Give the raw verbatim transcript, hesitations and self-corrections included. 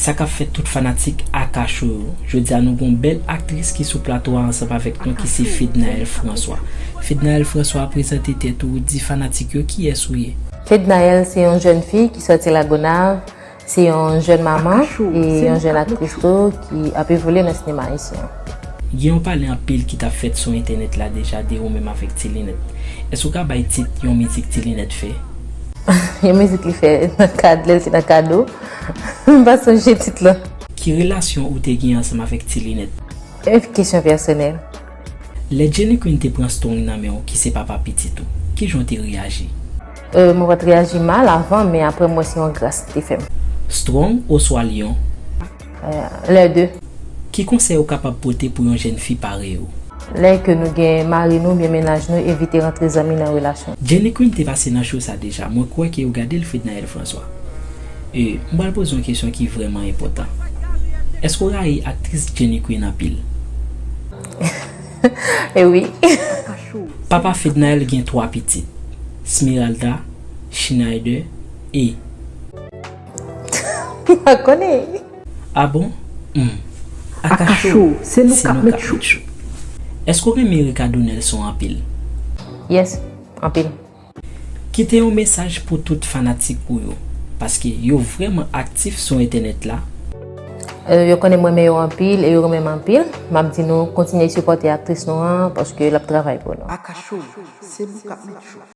Sa k ap fèt tout fanatik Akachou yo. Jodi a nou gon bèl aktris ki sou plato a ansanm avèk nou ki se Fednaelle François. Fednaelle François, prezante tèt ou, di fanatik yo kiyès ou ye. Fednaelle se yon jèn fi ki sòti Lagonav, se yon jèn manman e yon jèn aktris tou ki ap evolye nan sinema ayisyen an. Gen yon pale anpil ki t ap fèt sou entènèt la deja de ou menm avèk Ti Linèt. Èske w ka bay tit yon mizik Ti Linèt fè? Yon mizik li fè nan kad, lè l te nan kado. M pa sonje tit lan. Ki relasyon ou te gen ansanm avèk Ti Linèt? Yon kesyon pèsonèl. Lè Jenny Queen te pran Strong nan men w, ki se papa pitit ou, kijan w te reyaji? Euh, mwen pa t reyaji mal avan, men apre m wè se yon gras li te fè m. Strong oswa Lyon? Euh, les deux. Ki konsèy ou kapab pote pou yon jèn fi parèy ou? Lè ke nou gen mari nou oubyen mennaj nou, evite rantre zanmi nan relasyon. Jenny Queen te pase nan show sa deja, mwen kwè ke ou gade l, Fednaelle François. E, m pral poze yon kesyon ki vrèman enpòtan. Èske w rayi aktris Jenny Queen anpil? E wi. Papa Fednaelle gen twa pitit, Smeralda, Schneider e. M pa konnen. A bon? Hmm. Akachou, se nou k ap met chou. Èske w renmen Ricardo Nelson anpil? Yes, anpil. Kite yon mesaj pou tout fanatik ou yo, paske yo vrèman aktif sou entènèt la. Euh, yo konnen m renmen yo anpil e yo renmen m anpil. M ap di nou kontinye sipòte aktris nou an paske l ap travay pou nou. Akachou, se nou k ap met chou.